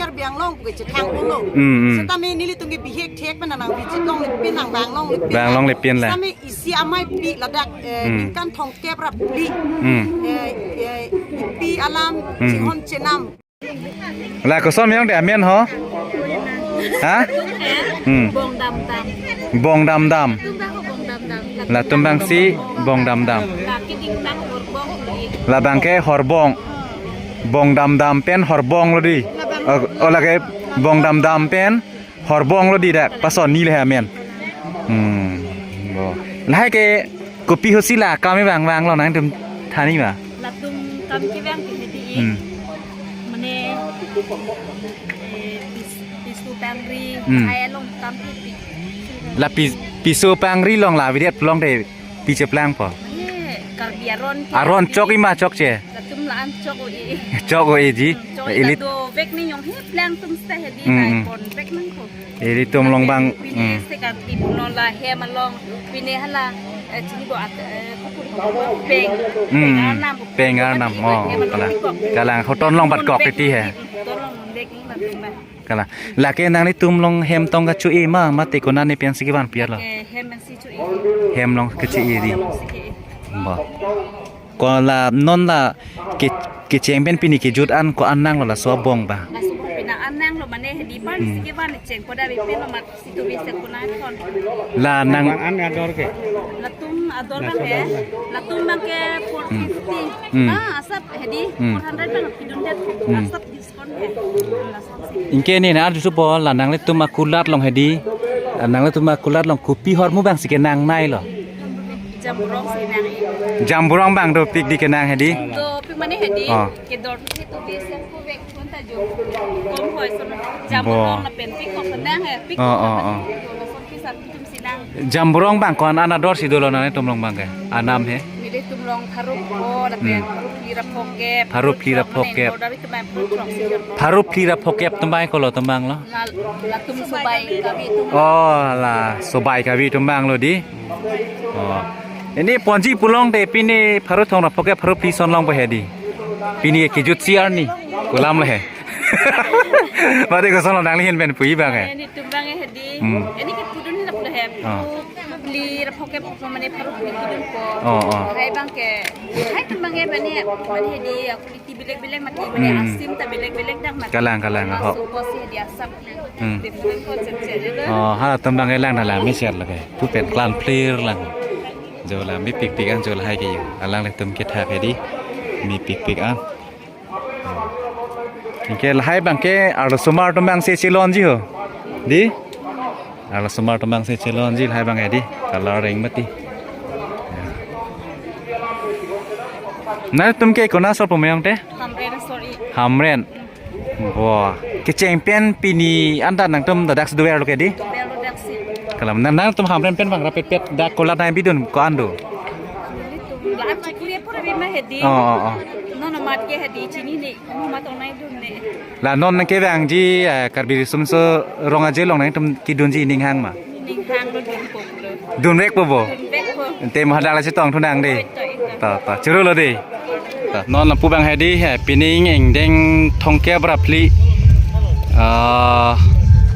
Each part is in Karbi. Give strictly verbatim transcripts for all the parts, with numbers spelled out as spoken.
Karbi Anglong pu kechethang dolo. Hmm, hmm. Setame nelitum ke bihek thek pen nang visit longle pen nang vang longle pen. Vang longle pen la. Setame isi ameipi ladak, eh, Hmm. ningkan thomkep ra phli. Hmm. Eh, eh, ipi alam Hmm. chihon chenam. La koson meyong de amen ho? Ha? Hmm. Bong Dam Dam. Bong Dam Dam. Tum bang ho Bong Dam Dam. Latum abangsi Bong Dam Dam. La keding bang Horbong lo i. Labang ke Horbong. Bong Dam Dam pen Horbong lo di. Oh, oh, lake Bong Dam Dam pen Horbong lo di dak. Pason ni le amen. Hmm. Bo. Lahai ke kopi ahutsi la kam vang vang lo nangtum than-i ma? Latum kam kevang ke hedi. Hmm. Mane, eh, pis-, piso pangri, Hmm. hai along kam ke pi. La pis-, piso pangri along la videt along de pi cheplangpo. Mane, Karbi aron ke Aron pi. Chok-i ma chokche? Latum la-an chok-o-i. Chok-o-i ji. Hmm, chok-o-i. Ili- la dovek ni yong he plangtum seta hedi Hmm, nai hmm. Ponvek nangpo. Ilitum along bang, Pine hmm. Sekan tipunon la hem along, pine hala, eh, chini bo at, eh, kupun peng, Hmm. Peng arnam, Peng arnam, hem along oh, hem along kalang. Pikok. Kalang, hoton along bat kok Pek titi he. Hoton along bek ni bat bek. Kalang. Lake nanglitum along hem tong kacho-i ma, mate konane pensi kevan piar lo. Ke hem pensi cho-i. Hem along kacho-i di. Hem pensi ke-i. Ba. Ko la non la ke, kecheng pen pini kejut an ko-an nanglo laso abong ba. Laso abong pina an nanglo mane hedi pan Hmm. si kevan cheng poda bi pen lo mat si tu bi se kuna thon. La nang Bang an ador ke. Latum ador Laso bang he. Ador bang. Latum bang ke four fifty. Hmm. Hmm. Ah, asap hedi Hmm. four hundred bang pidun det. Hmm. Asap discount he. Laso si. Ingke ne na arjuso po la nanglitum akulat along hedi. Nanglitum akulat along kopi ahormu bangsi kenang nai lo. Jamborong si nang-i. Jamborong bang dopik di kenang hedi. Dopik mane hedi. Oh. Kedor tu tu bi sempu vek pun ta jo. Kom hoi sono. Jamborong Bo. Lapen pikok nang he. Pikok Oh, oh, oh. Lason pisan tum si nang. Jamborong bang ko-an an ador si dolo nanglitum along bang ke. Anam he. Nelitum along pharo pho lapen Hmm. pharo phli ra phokep. Pharo phli ra phokep. Pharo phli ra phokep. Pharo phli ra phokep atum bang ko lo atum bang lo. La, latum sobai kavi atum. Oh, la sobai kavi atum bang lo di. Oh. Ini ponji pu along de pini pharo thom ra phokep pharo phli ason longpo hedi. Pini kejutsi arni. Kolam le he. Mate koson lo nangli ahin pen pu-i bang he. Nelitum bang hedi. Hmm. Ini ke pudun hin aplo he. Oh. Phli ra phokep mane pharo phli pudun po. Oh, oh. Hai bang ke. Hai atum bang ke mane, mane hedi aku Ti bilek-bilek mati, mane Hmm. asim ta bilek-bilek dak mati. Kalang, kalang, ho. Masuk pos ya di asap. Hmm. Di bulan konsep saja lah. Oh, halatum bang elang dalam mesiar lagi. Pu pen klan plir lang. Jo la mepikpik an jo lahai ke yo. Alanglitum kethak hedi. Mepikpik an. Ingke lahai bang ke arlosomar atum bang si chelonji ho. Di? Arlosomar atum bang si chelonji lahai bang hedi. Coloring mati. Nangtum ke konat asor pu meyong te? Hamren asor-i. Hamren. Wah, kecheng pen pini anta nangtum dadak si dover lo ke di? Dover lo daksi. Kalang nang, nangtum Hamren pen bang rapet pet dak kolat nai bidun ko-an do? Nelitum la-an chukuri apor abi ma hedi. Oh, oh, oh. Non amat ke hedi chinine, mo matong nai dun ne. La non kevangji, eh, Karbi Riso Nimso Rong Aje along nangtum kedunji ning hang ma? Ning hang lo dun kok lo. Dunvekpo bo? Dunvekpo. Te mo hadak la chetong thu nang de. Oi, to, oi, to. Ta, ta. Churu lo de. Ta. Non lapu bang hedi, eh, pining ingdeng thomkep ra phli. Ah,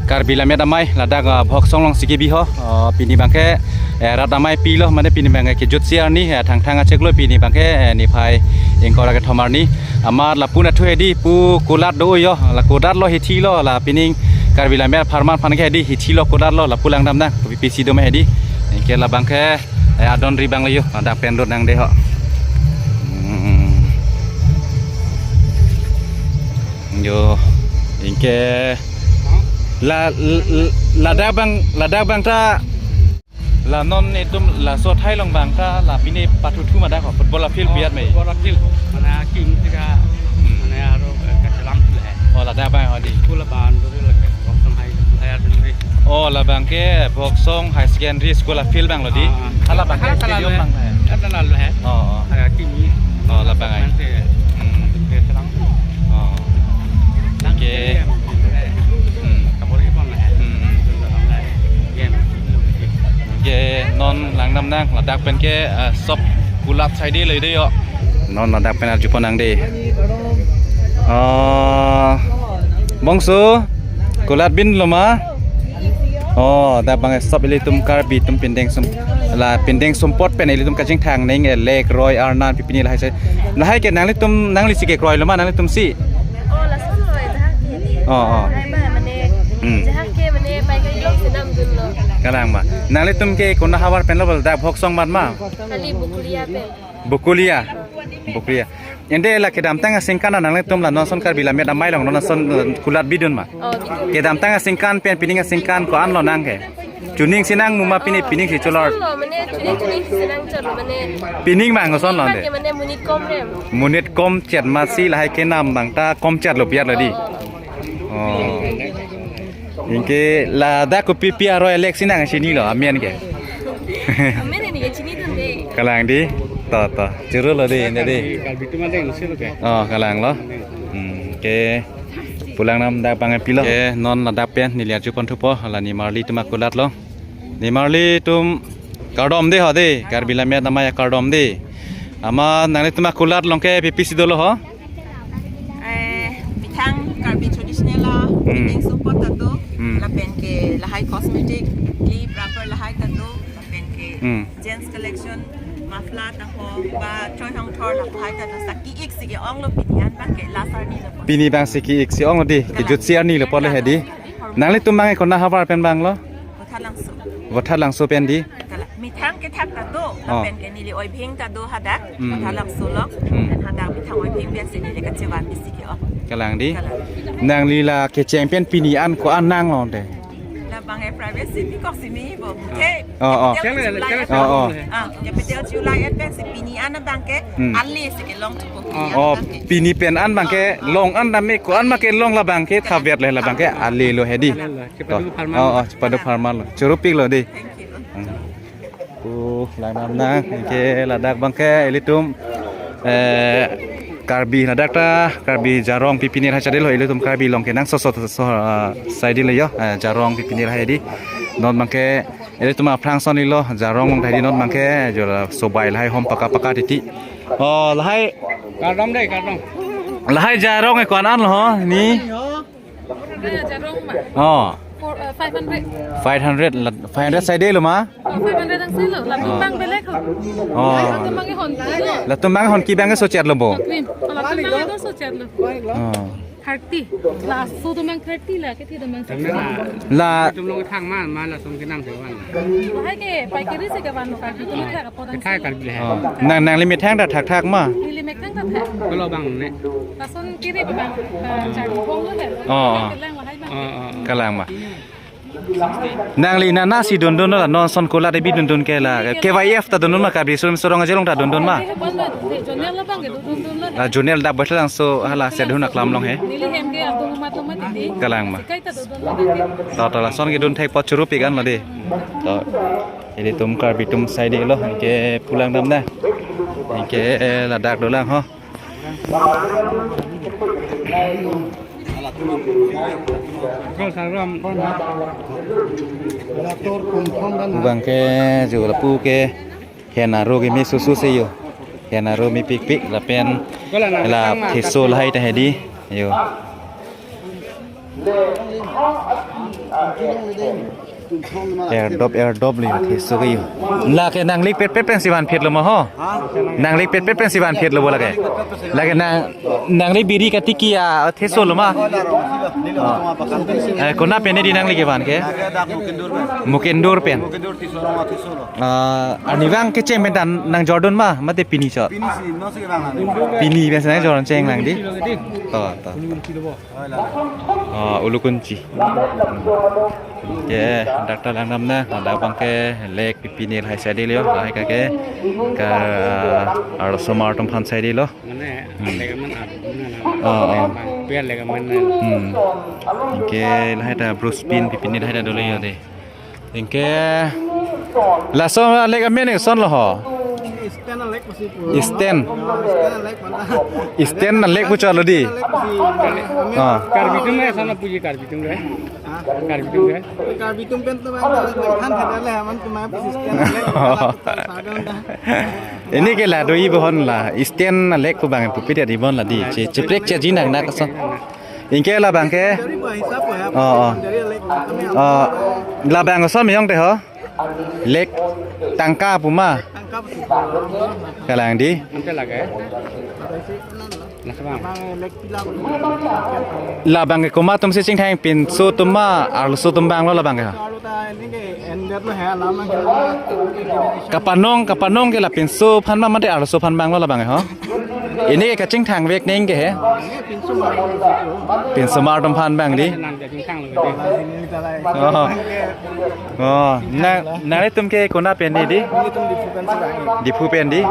Karbi Lammet Amei, ladak, ah, Bhoksong along si kebi ho. Ah, pini bang ke, eh, rat ameipi lo, mane pini bang ke kejutsi arni, eh, Thangthang achek lo pini bang ke, eh, niphai ingkoi ra kethom arni. Amat lapu nathu hedi pu kolat do yo, la kolat lo hithi lo, la pining Karbi Lammet apharman aphan ke hedi hithi lo kolat lo, lapu langdam nang, kopi pisi do ma hedi. Ingke labang ke, eh, adon ri bang lo yo, dak pen rut nang de ho. Hmm. Yo, ingke la, la, ladak bang, ladak bang ta La non itum laso athai along bang ta la pine pathu thu ma dak ho, football afield Ah, biat mei. Football afield. Mane king tiga, Hmm. mane aro, eh, kachelam tu le. Oh, ladak bang ho di. School bang duri lagi, Bhoksong High, Higher Secondary. Oh, labang ke Bhoksong High Secondary School afield bang lo di. Ah, ah. Hala bang ke Hala stadium le. Bang he. Hala le he. Oh, oh. Hala king. Oh, labang ai. Nanti. Hmm. Kachelam tu. Oh. Oke. Hmm. Hmm. Oke, non langdam nang, ladak pen ke, eh, sok kolat sai de le de yo. Non ladak pen arju pon nang de. Oh. Bongso, kulat binlo ma? Oh, dak bang stop ilitum Karbi atum pindeng sum, la pindeng sumpot pen ilitum kachingthang ning, eh, lake, roi, arnan, pipini lahai se. Lahai ke nanglitum, nangli si kekroilo ma, nanglitum si? Oh, lason roi, jahak ke di. Oh, oh. Lahai ma, mane, Hmm. jahak ke, mane, pai ke ilok sinam dunlo. Kalang ma. Nanglitum ke konat havar penlo bal dak Voksong mat ma? Kali Bokolia pen. Bokolia. Bokolia. Ante la kedamtang aningkan nanglitum la non ason Karbi Lammet Amei along non ason, eh, kulat bidun ma? Oh, bidun. Kedamtang aningkan pen pining aningkan ko-anlo nang ke? Chuning si nang muma pini pining si cholor. Lo, mane chuning chuning si nang chot mane. Pining bang ason lo ante. Mane monit kom rem. Monit kom chet ma si lahai kenam bang ta kom chet lo piar lo di. Oh. Anke ladak kopi pi aroi lake si nang chinilo amen ke. Amen ni ke chinidunde. Kalang di. To to. Churu lo di ante di. Karbi atum adeng si lo ke. Oh, kalang lo. Hmm, ke. Pulang nam dak bang pilo. Ke non ladak pen neli arju pon thupo la nimarli atum akulat lo. Nimarli atum kardom de ho de. Karbi Lammet Amei kardom de. Amat nanglitum akulat along ke pipi si dolo ho? Eh, methang Karbi traditional la, Hmm. pindeng sumpot ta do, Hmm. lapen ke lahai cosmetic, clip, rubber lahai ta do, lapen ke Hmm. gents collection, muffler ta ho, ba choi hong thor lahai ta do, saki ik si ke-onglo pini an bang ke last arni lo. Pini bang si ki ik si onglo di, kejut si arni lo pon le he di. Nanglitum bang konat havar pen banglo? Vothatlangso. Vothatlangso pen di. Kala, methang kethak ta do, Oh. lapen ke neli oibhing ta do hadak, Hmm. Vothatlangso lo, Hmm. dan hadak methang oibhing pen si neli kachevan isi ke-ong. Kalang di. Kalang. Nangli la kecheng pen pini an ko-an nanglo ante. La bang e private si pi kok si mi bo. Ke, Oh, oh. Capital July. Oh, oh. Ah, capital July pen si pini an bang ke, Hmm. ali si kelong chuko pini an Oh, bang ke. pini pen an bang ke, long an dam me ko-an ma kelong la bang ke, thavet le la bang ke, ali lo he di. Chepadu To. pharman. Oh, oh, chepadu pharman lo. Churu pik lo di. Thank you. Hmm. Oh, lang nam nang, anke ladak bang ke, ilitum, eh, Karbi ladak ta, Karbi jarong pipini lahai chadelo, ilitum Karbi along ke nang so so so, ah, sai dilo yo, eh, jarong pipini lahai di. Non bang ke, ilitum aphrang ason ilo, jarong along thai di non bang ke, jo la sobai lahai hom paka paka titi. Oh, lahai. Kardom de, kardom. Lahai jarong e ko-an an lo ho, ni. Ada jarong ma. Oh. For, uh, five hundred. Five hundred, la, five hundred sai delo ma? Oh, five hundred ang silo. Latum Oh. bang belek ho. Oh. Latum bang hon kilo. Latum bang hon ki bang so chat lo bo. Latum bang so chat lo. Oh. Thirty. Laso atum bang thirty la, kethi atum bang sixty. La Latum long thang ma, ma lason kenam se wan. Lahai ke paikari si kevan lo Karbi atum thak apot ang Thak si. Karbi le. Oh. Nang, nangli methang ta thakthak ma? Neli methang ta thak. Kalo bang ne. Lason kiri bang, ah, chang kong lo he. Oh, oh. Kelang lahai bang. Oh, oh, oh. Kalang ma. Nangli nana si dundun la non ason kulat bidundun ke la. K Y F ta dundun ma Karbi Riso Nimso Rong Aje along ta dundun ma? Ke he pon ma, he Jonel la bang ke dundun lo he. La Jonel dak Vothatlangso hala si dun aklam along he. Neli hem ke atum mat lo ma titi. Kalang ma. Kai ta dundun lo ke. To, to, lason kedun thek apot churu pik an lo di. To. Ilitum Karbi atum sai delo, anke pulang dam na. Anke ladak dolang ho. Bang ke jo lapu ke hen aro ke me susu se yo. Hen aro mepik pik lapen la theso lahai ta he di. Yo. Erdop, erdop li theso ke yo. Lake nangli pet pet pen si vanphet lo ma ho? Nangli pet pet pen si vanphet lo bo lake? Lake nang, nangli biri katiki a theso lo ma? Eh, konat pen di nangli kevan ke? Mukindur pen. Ah, arnivang kecheng pen ta nangjordun ma, mate pini chot? Pini pen si nangjordun cheng lang di. To, to. Oh, Ulukunchi. Ke, dak ta lang dam na, dak bang ke lake pipini lahai sai delo, lahai ke ke, ke, ah, arloso mar atum aphan sai delo. Mane, Hmm. lake man ar, mane, Oh, oh. Piar lake man. Hmm. Ke lahai ta Bruce Pin pipini lahai ta dolo yo de. Anke laso lake amen koson lo ho? Stand lake pasi pu. Stand. Stand lake mana? Stand lake pu chot lo di. Lake pasi. Ah. Karbi atum ke sana puji Karbi atum ke. Hah? Karbi atum ke. Karbi atum pen tu bang lake kan theda le aman tu mai pasi stand lake. Sadon da. Ini ke la do-i bohon la. Stand lake pu bang pu pidi di bon la di. Che, cheprek che jinang na koson. Ingke labang ke? Dari buah hisap ya. Oh, oh. Dari lek. Oh, labang koson meyong te ho? Lek tangka puma. Tangka puma. Kalang di. Ante lage. Nah, bang. Bang, lek pila. Labang ke komat atum si chingthang, pinso atum ma, arloso atum abang lo labang ke ha? Kalau ta ini ke endet lo ya, lama ke. Kapanong, kapanong ke la pinso aphan ma mate arloso aphan abang lo labang ke ho? Ini ke kachingthang vek ning ke he? Ini pinso mar. Pinso mar atum aphan abang di. Nang dia chingthang lo ke. Oh. Oh, nang, nanglitum ke konat pen di di? Nanglitum Diphu pen si bang. Diphu pen di?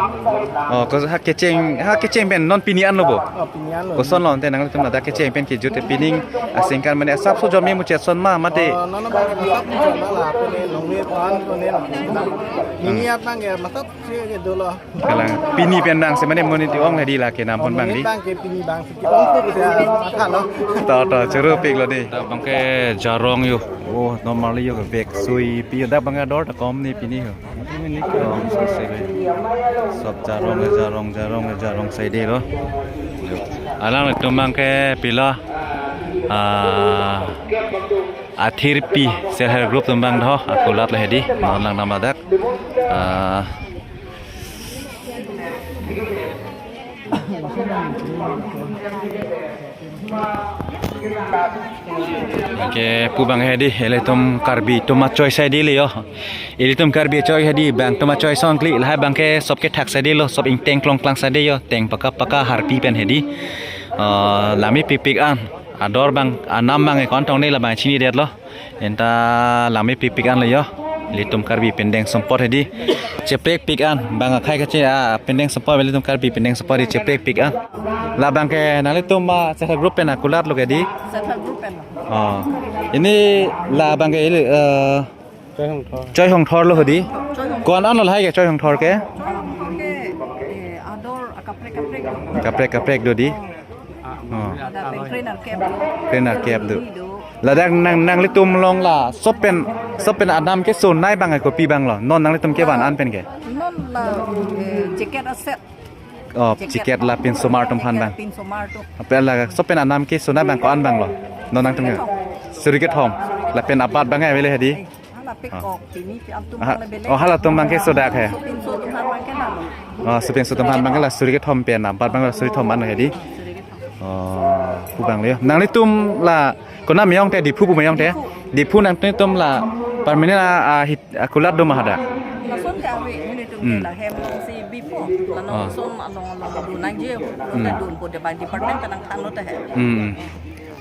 Oh, ko ha kecheng, ha kecheng pen non pini an lo bo? Oh, pini an lo. Koson lo ante nanglitum ladak kecheng pen kejut te pining aningkan mane asapso jom muchot son ma mate? Oh, non non bang asap muchot la, pene longle pan, pene longle. Ini apa nggak? Masap si ke dulu. Kalang pini pen abang si mane monit ong hedi la kenam pon abang di. Bang ke pini bang si ong tu bisa makan lo. To to choro pik lo di. Dak bang ke jarong yo. Oh, normally yo ke vek sui pi dak bang ke dor ta kom ni pini ho. Kom so se ve. Sob jarong, jarong, jarong, jarong sai de lo. Alanglitum bang ke pila. Ah, Athirpi self help group atum bang do, akulat le hedi, non lang nama dak. Ah. Oke, pu bang hedi, ilitum Karbi atum achoi sai di le yo. Ilitum Karbi achoi hedi, bang atum achoi song kli, lahai bang ke sob kethak sai di lo, sob ingteng klong klang sai di yo, teng paka paka harpi pen hedi. Ah, lami pik pik an. Ador bang, anam bang ekon tong ni labang chini det lo. Enta lami pik pik an lo yo. Ilitum Karbi pendeng sumpot hedi. Cheprek pik an. Bang akhai kache a pendeng sumpot, ilitum Karbi pendeng sumpot di cheprek pik an. Labang ke nanglitum ma self help group pen akulat lo ke di? Self help group pen lo. Oh. Ini labang ke ili, eh, Choi Hongthor. Choi Hongthor lo hedi. Choi Hongthor. Ko-an an lo lahai ke Choi Hongthor ke? Choi Hongthor ke, eh, ador akaprek kaprek. Kaprek kaprek do di. Oh. Ada pengkren arkep do. Kren arkep do. Ladak nang, nanglitum along la sob pen, sob pen anam keso nai bang ke kopi bang lo? Non nanglitum kevan an pen ke? Non la, eh, jacket aset. Oh, jacket, jacket la pinso mar atum aphan bang. Pinso mar atum. Apel la sob pen anam keso nai bang ko-an bang lo? Non nangtum ke? Suri kethom. Suri kethom. Lapen abat bang avele hedi. Eh, hala pek kok pini pi atum. Aha. Bang le bele. Oh, halatum bang keso dak he. Sopinso atum aphan bang ke na lo. Oh, sopinso atum aphan bang ke la suri kethom pen abat bang la suri thom an hedi. Suri kethom. Oh, pu bang le. Nanglitum la konat meyong te, Diphu pu meyong te? Diphu. Diphu nangtum la permanent a, a, hit, akulat do ma hadak? Lason ke ave, nelitum ke la hem along si bipo. Lano lason along along do nangji. Hmm. Dun po de bang department pen nangthan lo te he. Hmm.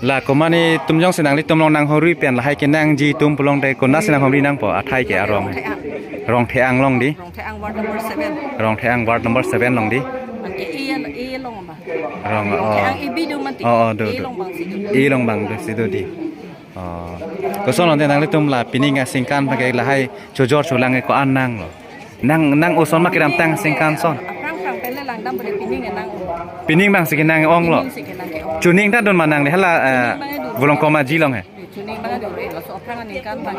La komane atum jongsi nanglitum along nanghori pen lahai kenangji atum pu long te konat si nanghori nangpo, athai ke arong? Rongtheang. Rongtheang along di? Rongtheang ward number seven. Rongtheang ward number seven along di? Anke A, A along ma. Rong, oh. Rongtheang A B do mati. Oh, oh, do, do. A along bang si do. A along bang do si do di. Oh. Koson lo ante nanglitum la pining aningkan pakai lahai chojor cholang ko-an nang lo? Nang, nang oson ma kedamtang aningkan son? Aphrang aphrang pen le langdam pada pining nang. Pining bang si kenang ong lo? Pining si kenang ke ong. Chuning ta dun ma nang le hala, eh, chuning bang dun. Volongkom Aji along he? Chuning bang dun re, laso aphrang aningkan bang.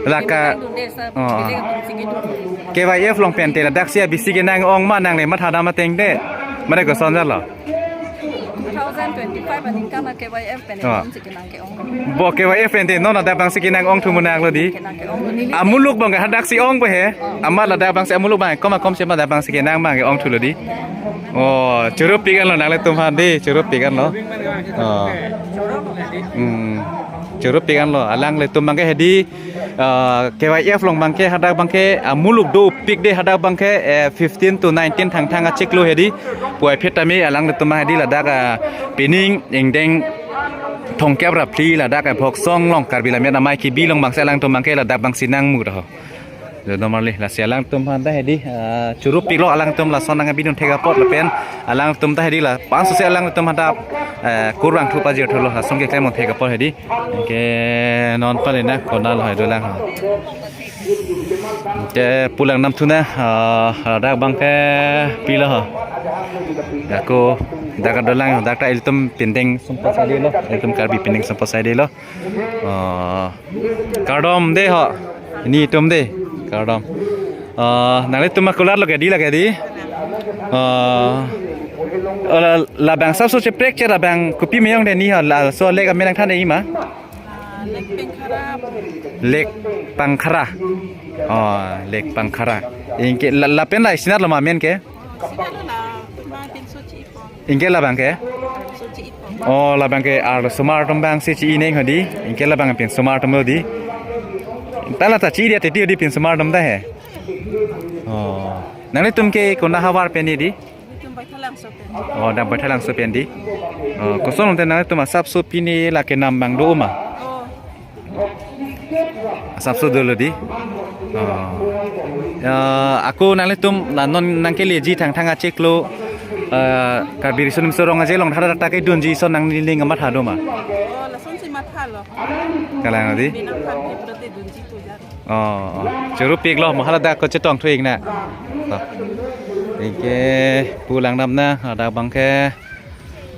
Laka. Pining bang dun de sa, oh, oh. Pining bang si kedun. K Y F along pen te ladak si abisi kenang ong ma nang le mathadam ateng de. Mane koson jalo? Two thousand twenty-five aningkan a K Y F pen, oh, non si kenang ke ong. Bo K Y F pen te non ladak bang si kenang ong thu munak lo di. Kenang ke ong lo neli. Amuluk bang hadak si ong bo he. Oh. Amat ladak bang si amuluk bang. Kom a kom si ma ladak bang si kenang bang ong thu lo di. Oh, choro pik an lo nanglitum aphan di, choro pik an lo. Oh. Hmm. Choro pik an lo. Alanglitum bang ke hedi. Ah, K Y F along bang ke hadak bang ke, ah, muluk dopik de hadak bang ke, eh, fifteen to nineteen thangthang achiklo hedi. Puvoiphit tame alanglitum bang hedi ladak, ah, pining ingdeng thomkep ra phli ladak, ah, Voksong along Karbi Lammet Amei kebi along bang si alanglitum bang ke ladak bang si nangmu ra ho. Jadi normally lasi alanglitum aphan ta hedi, ah, choro pik lo, alanglitum lason nangkebidun thek apot lapen alanglitum ta hedi la panso si alanglitum hadak, eh, kurvangthu pajirthu lo, lason keklem thek apot hedi. Ke non pali na konat lo hai dolang ha. Ke pu lang nam thu na, ah, ladak bang ke pilo ha. Ako dak dolang, dak ta ilitum pendeng sumpot sai de lo, ilitum Karbi pendeng sumpot sai de lo. Ah, kardom de ho. Nelitum de. Kardom. Ah, nanglitum akulat lo ke di la ke di? Ah, Oh, la, labang asapso cheprek che labang kopi me ong de ni ho, laso lake amen nangthan de ima? Ah, Lake Pengkhara. Lake Pangkhara. Oh, Lake Pangkhara. Anke la, lapen la isinat lo ma amen ke? Sinat lo la, ma pinso chi-ipo. Anke labang ke? Pinso chi-ipo. Oh, labang ke arlosomar atum abang si chi-ineng ho di. Anke labang pinsomar atum lo di. Ta la ta chi-i dia teti ho di pinsomar atum ta he. Oh. Nanglitum ke konat ahavar pen ni di? Nelitum Baithalangso pen. Oh, dak Baithalangso pen di. Oh, koson te nanglitum asapso pine lake nam abang do ma? Oh. Asapso dolo di. Oh. Ya, ako nanglitum la non nangkeleji Thangthang achiklo, eh, Karbi Riso Nimso Rong Aje along thada ta kedunji ason nanglining amatha do ma? Oh, lasonsi mathalo. Kalang di. Binang phan di berarti dunji puja. Oh, oh. Choro piklo, mo hala dak kachetong thu-ik na. Oh. Anke pu lang dam na, ah, dak abang ke,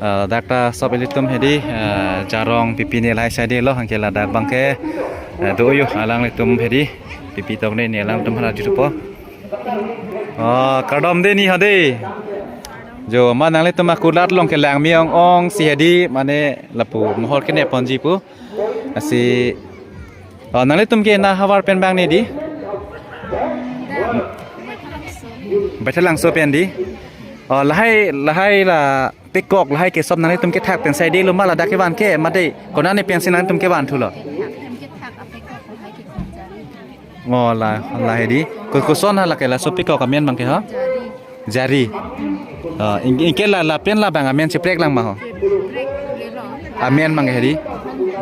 ah, dak ta sop ilitum hedi, ah, jarong pipi ne lahai sai dolo, anke ladak abang ke, ah, do yo, alanglitum hedi, pipi tong ne, ne alangtum hala jutu po. Oh, kardom de ni ho de. Jo, ma nanglitum akulat along kelang me ong-ong si hedi, mane lapu mohor kene ponji pu. Lasi, oh, nanglitum ke konat ahavar pen abang ni di? Baithalangso pen di. Oh, lahai, lahai la pekok lahai ke sop nanglitum kethak pen sai dolo ma ladak kevan ke mate konane pensi nanglitum kevan thulo? Kethak, hem kethak apekok lahai ke Konjari. Oh, la, lahai di. Ko, koson hala ke laso pekok amen abang ke ho? Jari. Jari. Oh, anke, anke la, lapen labang amen cheprek lang ma ho? Cheprek lelo. Amen abang ke hedi?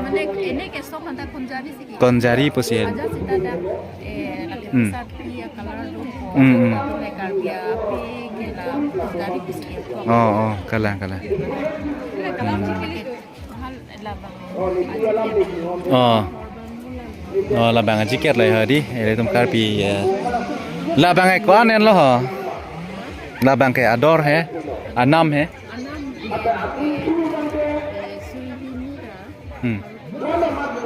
Mane ene ke sop anta Konjari si ke. Konjari pusi he. Aja sita dak, eh, lake Hmm. Sarpi ya color do. Hmm, hmm. Lake Karbi api ke la Konjari pusi he. Oh, oh, kalang, kalang. Kalang Hmm. Chikili. Hal labang. Oh. Oh, labang ajiket la ho di. Ilitum Karbi, eh. Labang ke ko-an en lo ho? Labang ke ador he, anam he. Anam, eh, eh, Surhini Ra. Hmm.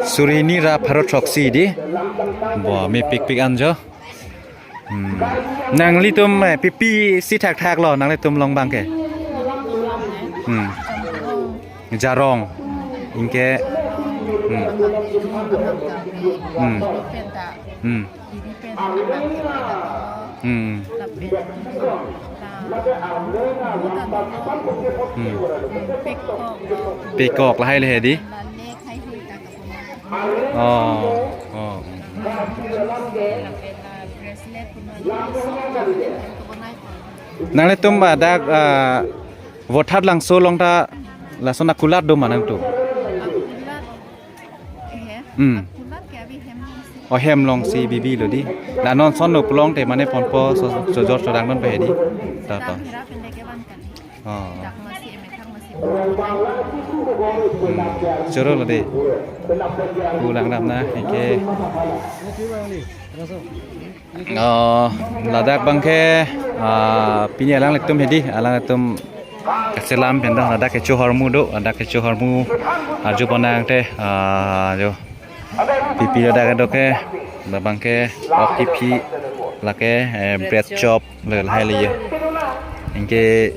Surhini Ra pharo throksi di. Bo, mepikpik an jo. Hmm. Nanglitum, eh, pipi si thakthak lo, nanglitum along abang ke? Hmm. Jarong. Anke. Hmm. Hmm. Hmm. Hmm. Hmm. Pekok lahai le hedi. Oh, oh. Nanglitum dak, ah, Vothatlangso along ta lason akulat do ma nangtum? Akulat, eh, Hmm. Akulat ke abi hem alongsi. Oh, hem alongsi bibi lo di. La non son no pulote mane ponpo so, so jor so dang non pe di. Ta, ta. Dam hira pen de kevan kan. Oh. Dak masi emethang masi. Hmm. Choro lo de. Pu lang dam na, anke. Oh, ladak abang ke, ah, pini alanglitum hedi, alanglitum kachelam pen do, ladak kecho ahormu do, ladak kecho ahormu arju pon nangte, ah, jo. Pipi ladak kedo ke, labang ke, ok kipi, lake, eh, bread chop, le lahai le ye. Anke,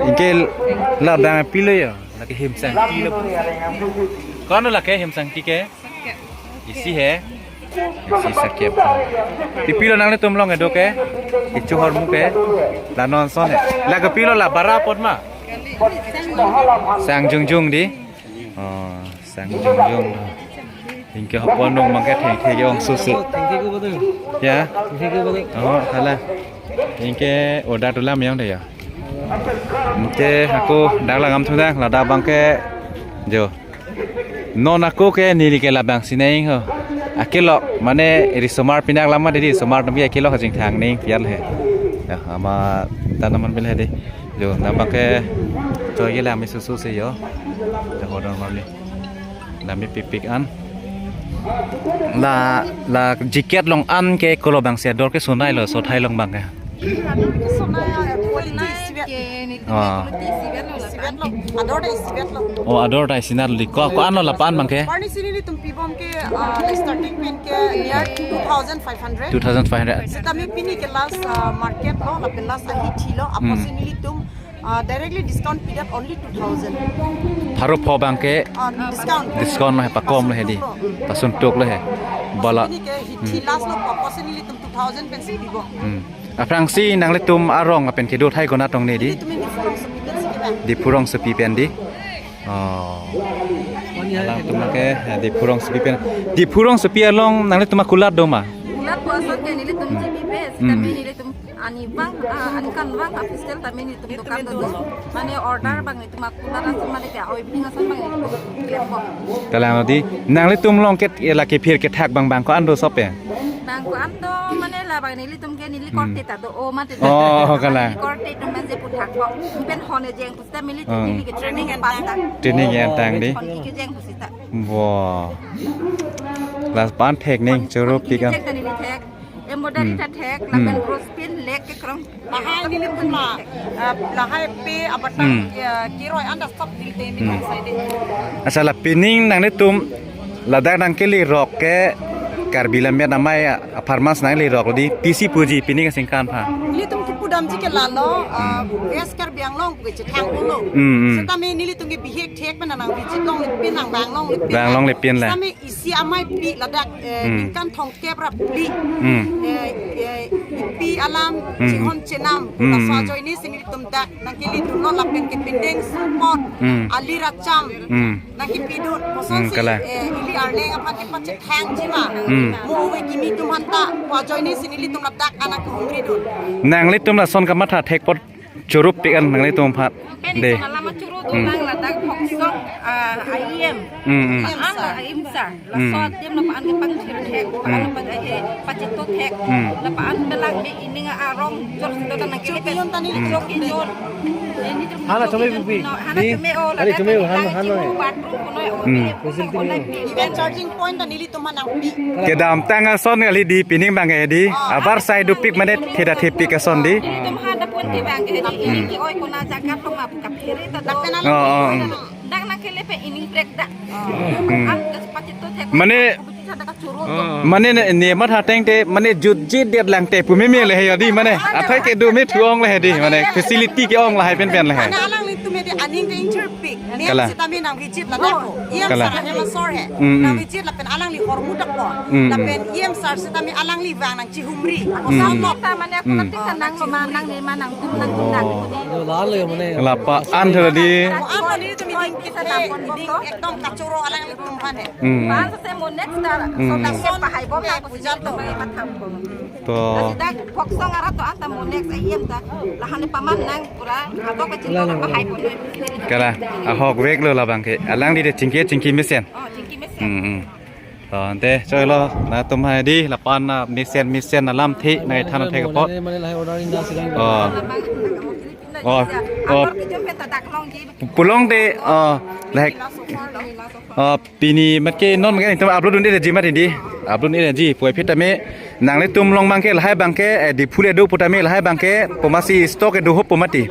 anke labang pilo yo, lake hemsang pilo. Kono lake hemsang pi ke? Isi he? Isi sakep. Pipilo nanglitum along kedo ke? Kecho ahormu ke? La non son he. La kepilo la bara apot ma? Sang jongjong di. Oh, sang jongjong. Anke hopon nong mangke thengthe ke ong susu. Ya. Oh, salah. Anke order tu lam yang deh ya. Anke ako dak langdam thu dang, ladak abang ke jo. Non ako ke neli ke labang si neng ho. Akelok mane risomar pinak lama dei, risomar atum ke akelok hajing thang neng pial he. Ya, ama tanaman bil he dei. Jo, labang ke choi ke lam susu si yo. Jo, hodon marli. Lam pipik an. La, la jacket along an ke kolo abang si ador ke sonai lo, sothai along abang ke. Ador ke sonai, quality sweat. Ke nelitum Ah. Quality isivet lo, isivet lo. Ador ta isivet lo. Oh, ador ta isi nat lo di. Ko, ko-an lo lapu-an abang ke? Parni si nelitum pibom ke, ah, starting pen ke near two thousand five hundred. Two thousand five hundred. Sitame pini ke last, ah, market lo, lapen last ahithi lo, apotsi Hmm. nelitum, ah, directly discount pidet only two thousand. Pharo pho abang ke Ah, discount. Discount lo he, pakom lo he di. Pasun tuk lo. Pasun tuk lo he. Bala. Pini ke hithi Hmm. last lo, apotsi nelitum two thousand pensi pibom. Hmm. Aphrangsi nanglitum arong apen kedo athai konat tong ne di? Nelitum ini Diphu rongsopi pensi kevang. Diphu rongsopi pen di? Oh. Alangtum ke, eh, Diphu rongsopi pen. Diphu rongsopi along nanglitum akulat do ma? Kulat pu ason ke nelitum Hmm. G B P, Hmm. Tapi nelitum ani abang, ah, ani kan abang official tame nelitum dokan do. Mane order Hmm. abang nelitum akulat ason mane ke oi bini ason abang nelitum klempo. Kalang di, nanglitum along ke, eh, lake phir kethak abang abang ko-an do sop ya? Abang ko-an do mane la abang neli tum ke neli Hmm. korte ta do o mate. Oh, kalang. Neli korte tum manje puthak ko. Pen hone jeng pusita mili Oh. Neli ke training en tang. Training en tang di. Hon ki ke jeng pusita. Wah. Lapu-an thek ning, Hon-, choro hon ki pikan. Thek ta neli thek. Embroidery Hmm. ta thek, Hmm. lapen rose pin lek kekrong. Lahai nelitum la, ah, lahai pe abatang Hmm. ya, kiroi anda stop di te mi Hmm. sai de. Asa la pining nanglitum ladak nangkele rok ke Karbi Lammet Amei apharman si nangle rok di pisi puji pining asingkan pha. Nelitum kipu damji ke lalo, ah, Hmm. West Karbi Anglong ke chethang ulo. Hmm, hmm. Sitame nelitum ke bihek thek pen nang visit longle pin nang vang longle pin. Vang longle pin la. Sitame isi ameipi ladak, eh, Hmm. ningkan thomkep ra phli. Hmm. Eh, eh, ipi alam Hmm. chihon chenam. Hmm, Laso hmm. ajoine si nelitum dak nangkele dunlo lapen kepindeng sumpot. Hmm. Ali racham. Hmm. Nangkepidun. Koson Hmm, si, kalang. eh, ili arleng aphan kepachethangji ma. Hmm. Mo ove kimi atum aphanta. Pu ajoine si nelitum ladak anak kehumri dun. Nanglitum lason kamatha thek apot choro pik an nanglitum aphan. Pen de. Ison alam achoro Hmm. dolang ladak Phoksong, ah, I M. Hmm, hmm. An la I M sir. Laso Hmm. adim lapu-an kepangthir thek, lapu-an Hmm. lapu-an, eh, pachito thek. Hmm. Lapu-an pelang be ining arong jor sito dan nangkele pen. Chok iyon tani Hmm. chok iyon. Ini tu Hana chok chome iyon pipi. Pino, hana Di, chome o, hari ladak chome o, hana, hana. Chimo bathroom kono o, Hmm. ini kono o, na pi. Even charging point tani nelitum aphan nangpi. Kedamtang ason kali di pining abang ke di. Abar sai dopik mane theda thepik ason di. Nelitum aphan ta pon ke abang ke di. Hmm. Ini oi kona jaga to ma buka phere ta do. Lapen Oh, oh, hmm. Dak nangkele pen ining break dak. Hmm. Am ke sepati to thek. Mane Bisa dak kachoro to. Mane ne, ne matha teng te, mane jutji det lang te pu meme le he ya di, mane. Athai kedo me thu ong le he di, mane facility ke-ong lahai penpen le he. Ana alanglitum edi aning ke injure pik. Kalang. Sitame nang visit ladak ko. I M Kalang. Sir hem asor he. Mm, Nang mm. visit lapen alangli hormu dak ko. Mm, mm. Lapen I M sir sitame alangli vang nangchihumri. Mm. Ako sa to. Kita mane aku Hmm. nanti kan nang lo ma nang ni ma nang tum nang tum nang. Oh. Lalo ya mane. Lapu-an tadi. Ako ano ni tum iding kita iding ekdom kachoro alanglitum aphan he. Hmm. Pan se mo next ta Hmm. so ta se pahai bom na ko puja to matham bom. To. Kasi ta Phoksong arat to anta mo next I M ta. Lahan ni paman nang pura ato ka chinta Lalo. Pahai bom. Kalang, ahokvek lo labang ke. Alangli de chingki chingki mesen. Oh, chingki mesen. Hmm, hmm. To, ante, choi lo, nangtum hai di, lapu-an na mesen, mesen alamthe, nangthan thek apot. Mane, mane lahai order inda silang. Oh. Oh, oh. Pu-, pulong de, oh, lahai. Oh, pini mat ke non mat ke nangtum upload un-eji mat di. Upload un-eji, puvoiphit tame. Nanglitum along abang ke, lahai abang ke, eh, Diphu le do pu tame, lahai abang ke, komatsi stock kedo ahut pu mati.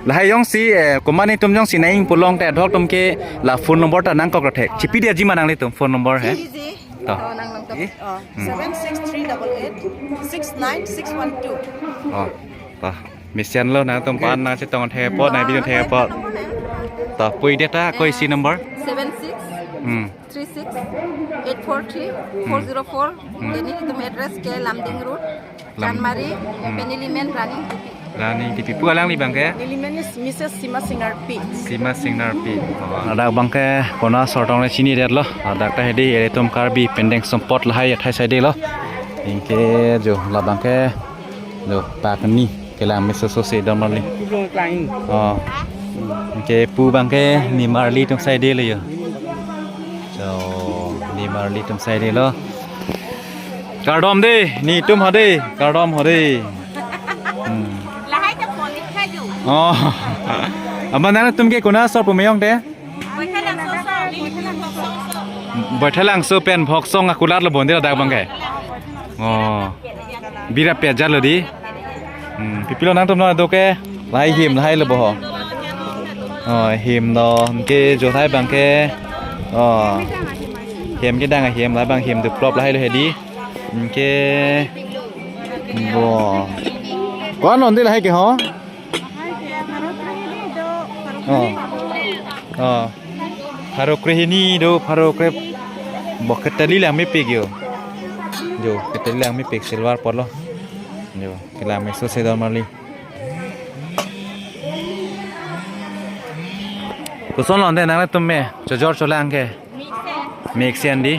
Lahai jongsi, eh, komat nelitum jongsi nang pulong te adhok atum ke la phone number ta nangkok thek. Chipi dia ji ma nanglitum phone number he. Easy. To. To nang nang to. Eh? Oh, Hmm. seven six three double eight six nine six one two. Oh, to. Mesen lo nangtum pan nangchetong thek apot, nang video thek apot. To, pu-i dia ta, ko isi number? Seven six Hmm. three six eight four three four zero four. Hmm. Jadi itum address ke Lumding Road, Lam- Chanmari, Hmm. Penilimen Running T P. Running T P. Pu alangli abang ke? Nelimen is Missus Sima Singnarpi. Sima Singnarpi. Oh. Ladak abang ke kona asor tong le chinidetlo. Ladak ta hedi ilitum Karbi pendeng sumpot lahai athai sai de lo. Anke jo labang ke jo pakni kelang meso so se dam li. Oh. Anke pu abang ke nimarli atum sai de lo jo. Jo nimarli atum sai de lo. Kardom de, netum ha de, kardom ha de. Hmm. Lahai ta phone likha jo. Oh. Amat nangtum ke kona asor pu me-ong te? Baithalangso asor. Baithalangso pen Phoksong akulat lo bon de ladak abang ke. Oh. Bira pejat lo di. Hmm, pipilo nangtum no do ke? Lahai hem lahai lo bo ho. Oh, hem lo, anke jo lahai abang ke. Oh. Hem kedang ahem lahai abang hem doplop lahai lo hedi. Anke bo. Ko-an lo dei lahai ke ho? Oh. Oh. Pharo krehini do, pharo kre. Bo ketali lang mepik jo. Jo, ketali lang mepik silver apotlo. Jo, kelang meso se dor marli. Koson lo dei nanglitum me, chojor cholang ke? Mesen dei.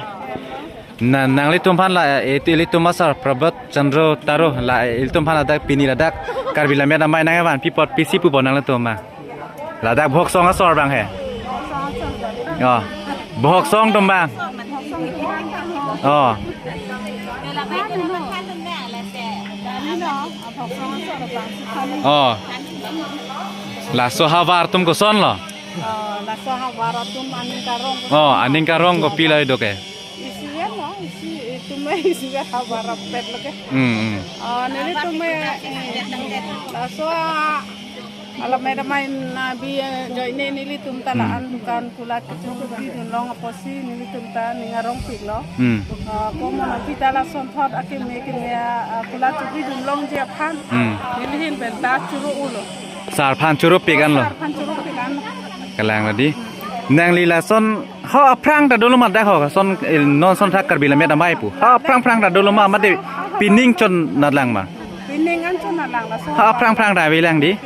Na nanglitum aphan la, eh, ilitum asar Prabhat Chandra Taro la, eh, ilitum aphan ladak pini ladak Karbi Lammet Amei nangkevanpi apot pisi pupo nanglitum ma? Ladak Bhoksong asor abang he. Oh. Bhoksong atum abang. Oh. Oh. Laso havar atum koson lo? Oh, laso havar atum aning karong. Oh, aning karong kopilo do ke? Isi ya lo, isi itum isi ya havar apet lo ke. Hmm, hmm. Oh, nelitum eh, laso alam ada main nabi, eh, join nelitum ta la-an dukan kulat kecho kebidun long apotsi nelitum ta ning arongpik lo. Hmm. Ah, komo na pita lasonthot akeme keme, ah, kulat kebidun longji aphan. Hmm. Neli ahin pen ta choro ulo. Sar aphan choropik anlo. Sar aphan choropik anlo. Kalang lo dei. Nangli lason ho aphrang ta dolo ma dak ho, son, eh, non son thak Karbi Lammet Amei pu. Ho aphrang aphrang ta dolo ma mate pining chonat lang ma? Pining an chonat lang laso. Ho aphrang aphrang ta avelang dei.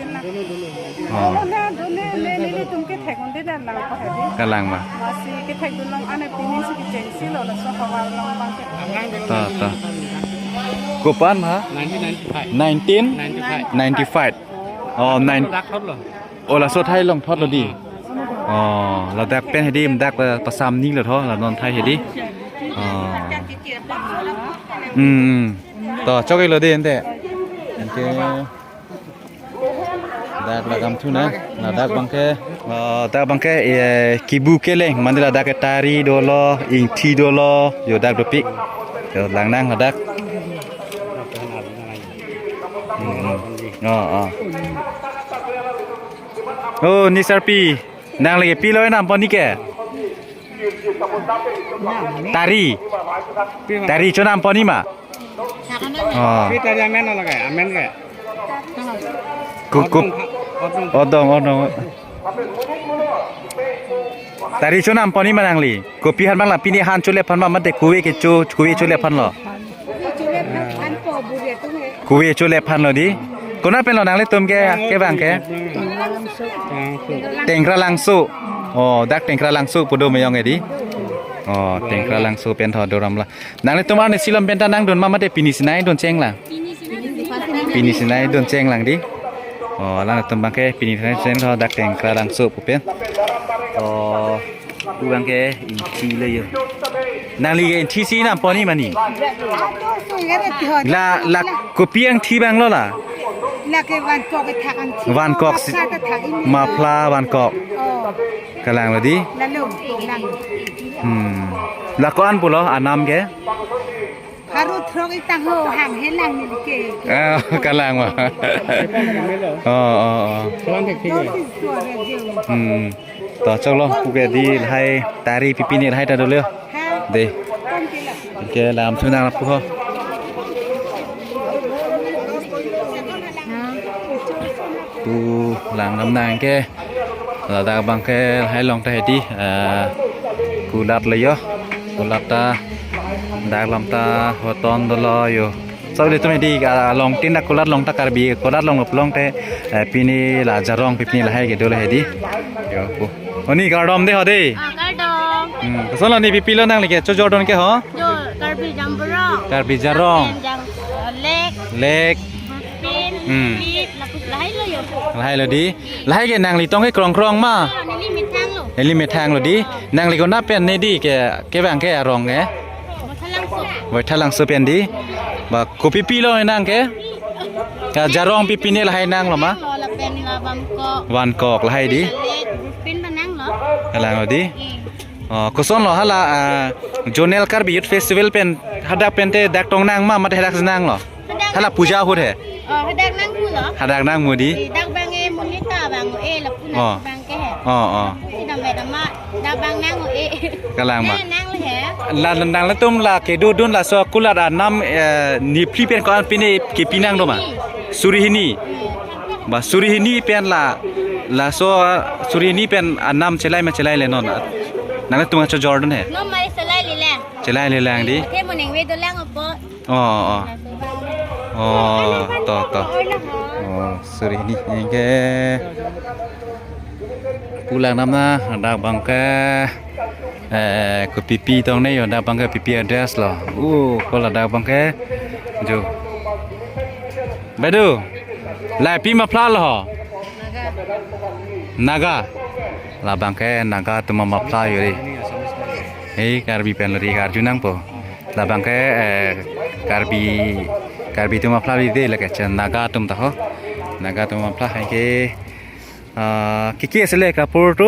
Oh. Dolo na, dolo ne, ne, nelitum kethek un-e dan lang ko hedi. Kalang ma? Masi kethekdun long ane pining si kechengsi lo laso havar along abang ke. Ta, ta. Kopi-an ma? Nineteen ninety-five. Nineteen? Ninety-five. Ninety-five. Oh, nine. Dak thot lo. Oh, laso thai longthot lo dei. Oh, ladak pen hedi dak, eh, pasam ni lo tho, la non thai hedi. Oh. Hmm, hmm. To, chok-ik lo dei ante. Ante. Dak lagam thu na, ladak abang ke, eh, dak abang ke, eh, kibu keleng, mandi ladak ke tari dolo, ingthi dolo, jo dak dopik. Jo lang nang ladak. Hmm, hmm. Oh, oh. Oh, ni sarpi. Nangli ke pilo nampo ni ke? Tari. Tari chonampo ni ma? Oh. Pi tari amen lo ke? Amen ke? Kukup. Odong, odong. Odong, odong. Tari chonampo ni ma nangli? Kopi aphan abang la pini han cholep aphan ma mate kove kecho, kove cholep aphan lo? Kove cholep aphan po buri atum he. Kove cholep aphan lo dei. Konat pen lo nanglitum ke, kevang ke? Tengkralangso. Oh, dak Tengkralangso pu do meyong ke dei. Oh, Tengkralangso pen tho doram la. Nanglitum arnisi along pen ta nangdun ma mate pini sinai dun cheng lang? Pini sinai dun cheng lang dei. Oh, alangtum abang ke pini sinai cheng tho dak Tengkralangso pu pen. Oh, pu abang ke ingthi lo jo. Nangli ke ingthi si nampo ni ma ni? La, la kopi angthi abang lo la? La ke vankok kethak angthi. Vankok si. Maphla kethak ini. Maphla vankok. Oh. Kalang lo dei? Lalo, lang. Hmm. La ko-an pulo anam ke? Pharo throk-ik tangho hanghe lang neli ke. Ah, kalang ma. Oh, oh, oh. Notice ko re jo. Hmm. To choklo pu ke dei lahai tari pipini lahai ta dolo. Ha? Dei. Kom kilo. Ke lam thu nang pu ho. Ha? Pu lang nam nang ke. Ladak abang ke lahai along ta hedi, eh, kulat lo jo. Kulat ta dak alam ta hoton dolo jo. So ilitum hedi, ah, along tin dak kulat along ta Karbi kulat along pulote, eh, pini la jarong pipini lahai ke dolo hedi. Jo pu. Oh ni kardom dei ho dei. Ah, kardom. Hmm, koson lo ni pipilo nangli ke chojor dun ke ho? Jo, Karbi Jamborong. Karbi Jarong. Jam, eh, Lek. Lek. Pin, Hmm. Pit, lapu lahai lo jo. Lahai lo dei. Lahai ke nangli tong ke krong krong ma? Ah, neli methang lo. Neli methang lo dei. Nangli konat pen ne dei ke, kevang ke arong ke? Baithalangso. Baithalangso pen dei. Ba kopi pilo nang ke? Ka jarong pipini lahai nang lo ma? Lo lapen la vankok. Vankok lahai dei. Pin ba nang lo. Kalang lo dei. Hmm. Oh, koson lo hala, ah, Zonal Karbi Youth Festival pen hadak pen te dak tong nang ma mate hadak nang lo? Hadak. Hala puja ahut he? Oh, hadak nang mu lo. Hadak nang mu dei. Eh, dak abang e Oh. Bang ke he. Oh, oh. Sidam be dama, da bang nang o e. Kalang ma. Nang, nang le he. La, nanglitum la kedodun laso kulat anam, eh, niphli pen ko-an pine kepi nang do ma? Suri hini. Suri hini. Hmm. Ba suri hini pen la, laso, ah, suri hini pen anam chelai ma chelai le non. Nanglitum kachojordun he. Non mai chelai le lang. Chelai le lang di. Athe mo neng ve dolang apot. Oh, oh. Oh, to, to. Oh, suri hini ke. Pu lang nam na, dak bang ke, eh, ko pipi tong ne yo, dak bang ke pipi address lo. Uh, ko ladak bang ke, jo. Baido, la pi muffler lo ho? Naga. Naga. La bang ke Naga atum amuffler yo ri. Hei, Karbi pen lo ri, arju nangpo. La bang ke, eh, Karbi, Karbi atum amuffler ri de, lake chen Naga atum ta ho. Naga atum amuffler hai ke, ah, কি কি আছিলে কাপোৰটো?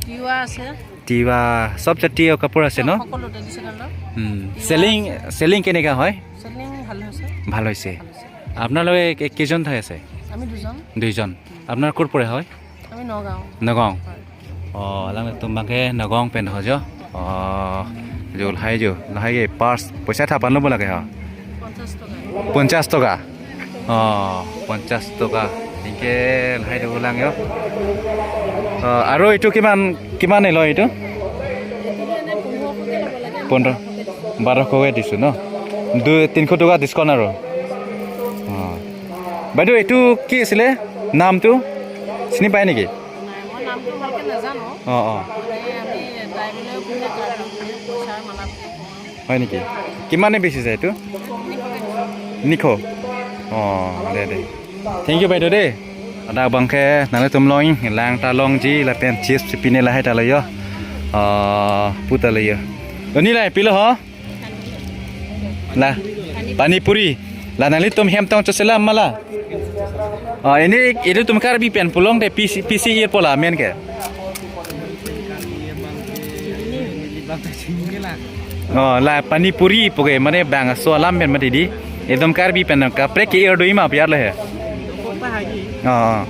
তিৱা আছে। তিৱা, সব জাতীয় কাপোৰ আছে ন? সকলো traditional ৰ। হুম। তিৱা চেলিং, আছে। চেলিং কেনেকা হয়? চেলিং ভাল হৈছে। ভাল হৈছে। ভাল হৈছে। আপোনালোকে কে-, কেইজন থাকি আছে? আমি দুজন। দুইজন। আপোনাৰ ক'ৰ পৰা হয়? আমি নগাঁও। নগাঁও। হয়। অ, alangtum bang ke Nagaon pen ho jo. অ, jo lahai jo. Lahai ke purse, পইচা thapan lo bo lake ha? পঞ্চাশ টকা। পঞ্চাশ টকা। অ, পঞ্চাশ টকা. Anke lahai do lang yo. অ, আৰু এইটো কিমান, কিমান লয় এইটো? এইটো এনে পোন্ধৰশকে ল'ব লাগে। পোন্ধৰ, বাৰশকে দিছো ন? দুই, তিনিশ টকা discount আৰু। অ। বাইদেউ, এইটো কি আছিলে নামটো? চিনি পায় নেকি? নাই, মই নামটো ভালকে নাজানো। অ, অ। মানে আমি ট্ৰাইবেলৰ কোনে ট্ৰাইবেল বুলি পইচাৰ মালা বুলি কওঁ। হয় নেকি? কিমানে বেচিছে এইটো? নিশ। অ, দে, দে। Thank you, বাইদেউ, দেই। Ada bang ke, nanglitum longji, lang ta longji, lapen chips pine lahai ta lo yo. Apu ta lo yo. Oni lahai pilo ho? La, pani puri. La nanglitum hem tong choselam ma la? Oh, ini, ilitum Karbi pen pulote pisi, pisi ir po la amen ke? Oh, la pani puri pu ke, mane bangso alam pen mati di. Ilitum Karbi pen kaprek ke ir do-i ma pu ar le he. Oh.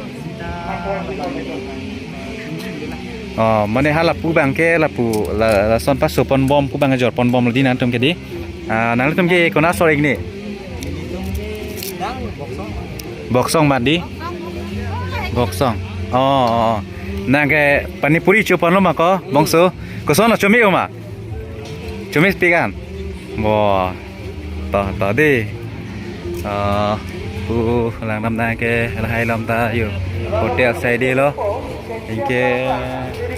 Oh, mane hala pu bang ke lapu la, lason paso ponbom pu bang jor ponbom lo di nangtum ke di. Ah, nangtum ke konat asor ik ni? Boksong mat di? Boksong. Oh, oh, oh. Nang ke pani puri cho ponlo ma ko, bongso? Koson lo, chomik ma? Chomik pikan? Bo. To, to di. Ah, pu lang dam nang ke lahai lam ta yo. Hotel side lo. Anke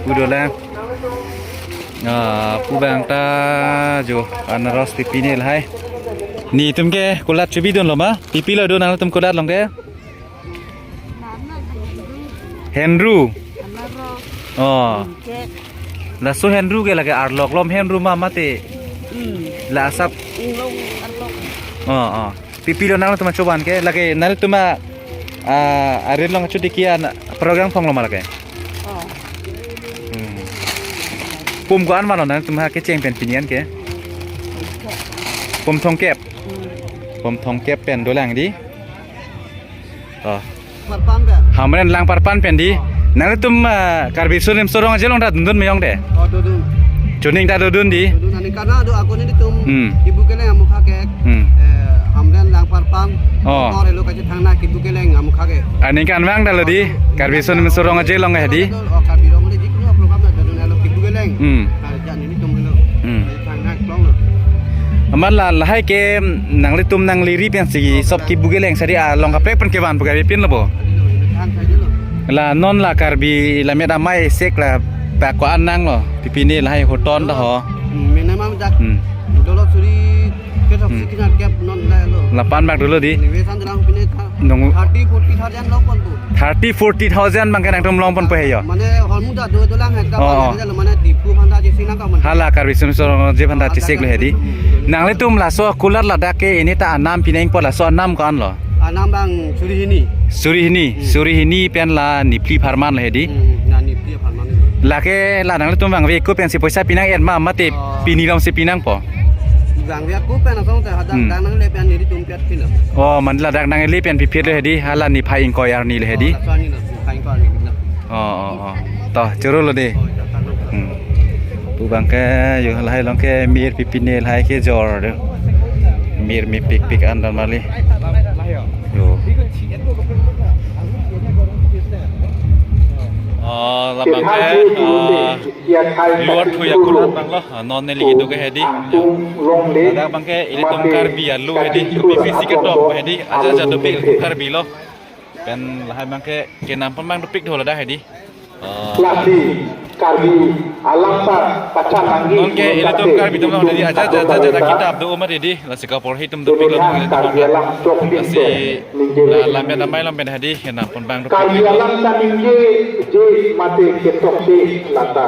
pu dolang. Ah, pu bang ta jo anaros pipine lahai. Netum ke kulat chobidun lo ma? Pipi lo do nangtum kulat along ke? Henru. Oh. Laso henru ke lake arlok lom henru ma mate. Hmm. La asap. Inglong arlok. Oh, oh. Pipi lo nangtum achoban ke lake nangtum a, ah, arit along chuti kian program phong lo ma lake. Oh. Hmm. Pum ko-an ma lo nangtum ha kecheng pen pini an ke? Pum thomkep. Hmm. Pum thomkep pen dolang di. Oh. Parpan pen. Hamren lang parpan pen di. Oh. Nangtum, ah, Karbi Riso Nimso Rong Aje along ta dundun meyong de. Oh, dundun. Chuning ta dundun di. Dundun, ani karna do ako netum. Hmm. Kibu keleng amukha ke. Hmm. Eh, Hamren lang parpan. Oh. Kor elo kache thangna kibu keleng amukha ke. Ani kan mang ta lo di. Oh. Karbi Riso Nimso Rong Aje along he di. Oh, Karbi Rong le jikno program na dundun elo kibu keleng. Hmm. Karja netum elo. Hmm. Thangna klong lo. Amat la lahai ke nanglitum nangli ri pen si sop kibu keleng sari along kaprek pen kevan pu Karbi pin lo bo. La non la Karbi la met amei sek la pa ko-an nang lo. Pipine lahai hoton ta ho. Hmm, minimum dak. Hmm. Dolo suri ke thok Hmm. si kinar kep non la lo. Lapan bak dolo di. Ni wesan dalam pine tha. Nung- thirty, forty thousand lo pon tu. Thirty, forty thousand bang ke nangtum long pon pu he yo. Mane holmu ta do dolang he ka Oh, oh. Mane Diphu aphan ta chesik nang ka mane. Hala Karbi Riso Nimso Rong Aje aphan ta chesik lo he di. Nanglitum laso kulat ladak ke ini ta anam pineng po laso anam ko-an lo? Anam bang suri hini. Suri hini, Hmm. suri hini pen la niphli pharman lo he di. Hmm, na niphli pharman. Lake la nanglitum bang ve ko pen si poisa pinang et ma mate Oh. pini long si pinang po. Bang ve ko pen asong ta hadak Hmm. dak nangle pen netum pet pin lo. Oh, man ladak nangle pen piphit lo he di, hala niphai ingkoi arni lo he di. Oh, laso arni lo, niphai ingkoi arni lo. Oh, oh, oh. To, choro lo dei. Hmm. Pu abangke, yo, lahai along ke mir pipine lahai kejor do. Mir mepikpik an don mali. Yo. Oh, labangke, ah, luat thu ya kulat bang lo. Ah, non neli kedo ke hedi. Ladak abangke ilitum Karbi alo hedi. P P C ketok hedi. Aja aja dopik Karbi lo. Pen lahai abangke kenam pon abang dopik do ladak hedi. Ah. Lasi Karbi alam ta pachan nangji. Non ke ilitum Karbi atum lo hedi, aja aja aja aja kitap do mati hedi. Lasi kaporhi atum dopik lo nang ilitum Karbi abangke. Alam choklim. Lasi ningje la lamya damai lam pen hedi kenam pon abang dopik. Karbi alam ta ningjeje mate ketoksi lata.